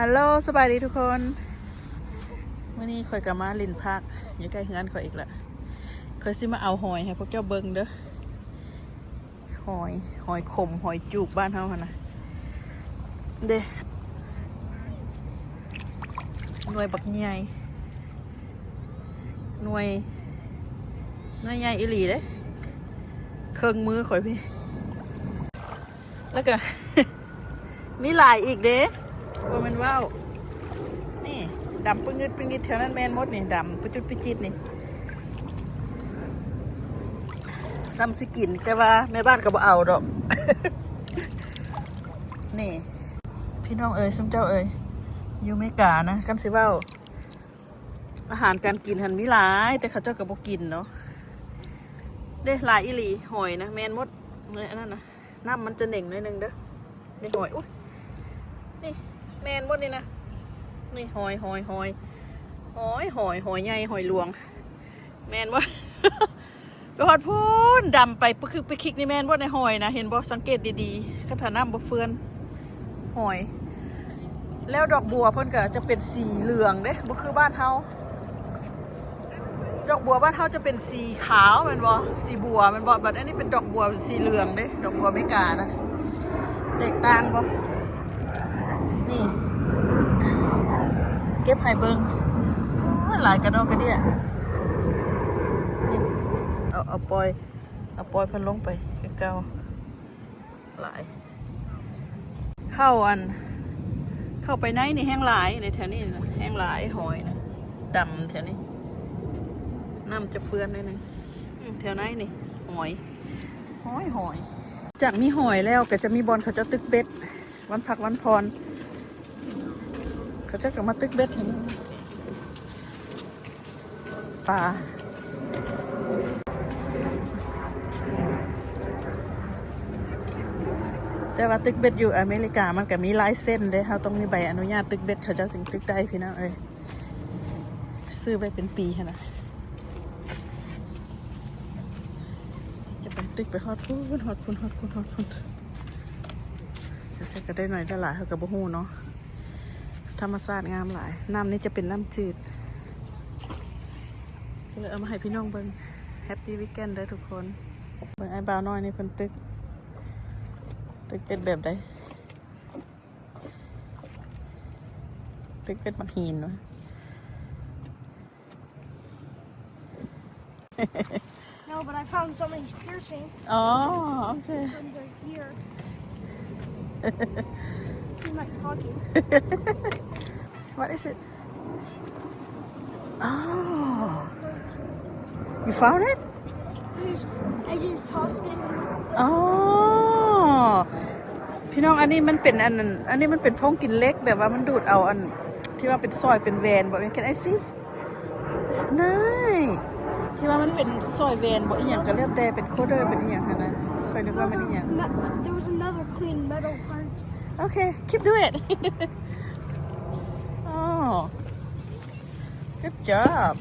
ຮັລໂຫຼ ສະບາຍດີທຸກຄົນ ມື້ນີ້ຂ້ອຍກໍມາຫຼິ້ນພາກຢູ່ໃກ້ເຮືອນຂ້ອຍອີກລະ ຂ້ອຍຊິມາເອົາຫອຍໃຫ້ພວກເຈົ້າເບິ່ງເດີ້ ຫອຍ ຫອຍຂົມ ຫອຍຈູບບ້ານເຮົາຫັ້ນນະ ເດ້ ໜ່ວຍບັກໃຫຍ່ ໜ່ວຍ ໜ່ວຍໃຫຍ່ອີ່ຫຼີເດ້ ເຄິ່ງມືຂ້ອຍພີ້ ແລ້ວກໍ ມີຫຼາຍອີກເດ້ ບໍ່ແມ່ນເວົ້າ ນີ້ ດຳປຶງງຶດປຶງງຶດ ແຖວນັ້ນແມ່ນໝົດນີ້ ດຳປະຈຸດປະຈິດນີ້ ຊ້ຳຊິກິນ ແຕ່ວ່າແມ່ບ້ານກໍບໍ່ເອົາດອກ ນີ້ ພີ່ນ້ອງເອີຍ ຊຸມເຈົ້າເອີຍ ຢູ່ເມການະ ຄັນຊິເວົ້າ ອາຫານການກິນຫັ້ນມີຫຼາຍ ແຕ່ເຂົາເຈົ້າກໍບໍ່ກິນເນາະ ເດ້ ຫຼາຍອີ່ຫຼີ ຫອຍນະ ແມ່ນໝົດ ອັນນັ້ນນະ ນ້ຳມັນຈະເໜັງໜ້ອຍໜຶ່ງເດີ້ ນີ້ຫອຍ ອຸ໊ຍ ນີ້ ແມ່ນບໍ່ນີ້ນະ ນີ້ຫອຍ ຫອຍ ຫອຍ ຫອຍ ຫອຍ ຫອຍໃຫຍ່ ຫອຍຫຼວງ ແມ່ນບໍ່ ໄປຮອດພຸ້ນ ດຳໄປປຶກຄຶກປຶກຄຶກ ນີ້ແມ່ນບໍ່ ໃນຫອຍນະ ເຫັນບໍ່ ສັງເກດດີໆ ຄັນຖ້ານ້ຳບໍ່ເຟື່ອນ ຫອຍ ແລ້ວດອກບົວເພິ່ນກໍຈະເປັນສີເຫຼືອງເດ້ ບໍ່ຄືບ້ານເຮົາ ດອກບົວບ້ານເຮົາຈະເປັນສີຂາວແມ່ນບໍ່ ສີບົວແມ່ນບໍ່ ບັດອັນນີ້ເປັນດອກບົວເປັນສີເຫຼືອງເດ້ ດອກບົວເມການະ ແຕກຕ່າງບໍ່ ນີ້ ເກັບໃຫ້ເບິ່ງ ໂອ້ຍ ຫຼາຍກະດອກກະເດຍ ນີ້ ເອົາ ເອົາປ່ອຍ ເອົາປ່ອຍເພິ່ນລົງໄປຄືເກົ່າ ຫຼາຍ ເຂົ້າອັນ ເຂົ້າໄປໃນນີ້ແຮງຫຼາຍ ໃນແຖວນີ້ນະ ແຮງຫຼາຍຫອຍນະ ດຳແຖວນີ້ ນ້ຳຈະເຟື່ອນໜ້ອຍໜຶ່ງ ອືມ ແຖວໃນນີ້ ຫອຍ ຫອຍ ຫອຍ ຈາກມີຫອຍແລ້ວ ກໍຈະມີບ່ອນເຂົາເຈົ້າຕຶກເບັດ ວັນພັກວັນຜ່ອນ ເຂົາເຈົ້າກໍມາຕຶກເບັດ ປາ ແຕ່ວ່າຕຶກເບັດຢູ່ອາເມລິກາ ມັນກໍມີລາຍເຊັນເດ້ ເຮົາຕ້ອງມີໃບອະນຸຍາດຕຶກເບັດ ເຂົາເຈົ້າຈຶ່ງຕຶກໄດ້ ພີ່ນ້ອງເອີຍ ຊື້ໄວ້ເປັນປີຫັ້ນນະ ຈະໄປຕຶກໄປຮອດພຸ້ນ ຮອດພຸ້ນ ຮອດພຸ້ນ ຮອດພຸ້ນ ເຂົາເຈົ້າກໍໄດ້ໜ້ອຍໄດ້ຫຼາຍ ເຮົາກໍບໍ່ຮູ້ເນາະ. ທຳມະຊາດງາມຫຼາຍ ນ້ຳນີ້ຈະເປັນນ້ຳຈືດ ກໍເລີຍເອົາມາໃຫ້ພີ່ນ້ອງເບິ່ງ Happy Weekend ເດີທຸກຄົນ ເບິ່ງອ້າຍບ່າວນ້ອຍນີ້ເພິ່ນຕຶກ ຕຶກເປັນແບບໃດ ຕຶກເປັນໝາກຫີນວະ. No, but I found so many piercing. ອໍ ໂອເຄ From the ear. In my pocket. What is it? Oh. You found it? I just, I just tossed it. ອໍ ພີ່ນ້ອງ ອັນນີ້ມັນເປັນອັນນັ້ນ ອັນນີ້ມັນເປັນໂພງກິນເຫຼັກ ແບບວ່າມັນດູດເອົາອັນທີ່ວ່າເປັນສ້ອຍເປັນແຫວນບໍ Can I see? Nice ທີ່ວ່າມັນເປັນສ້ອຍແຫວນບໍ ອີ່ຫຍັງກໍແລ້ວແຕ່ ເປັນ quarter ເປັນອີ່ຫຍັງຫັ້ນນະ ຂ້ອຍນຶກວ່າມັນອີ່ຫຍັງ. There was another clean metal part. Okay, keep do it. ອໍ Good job.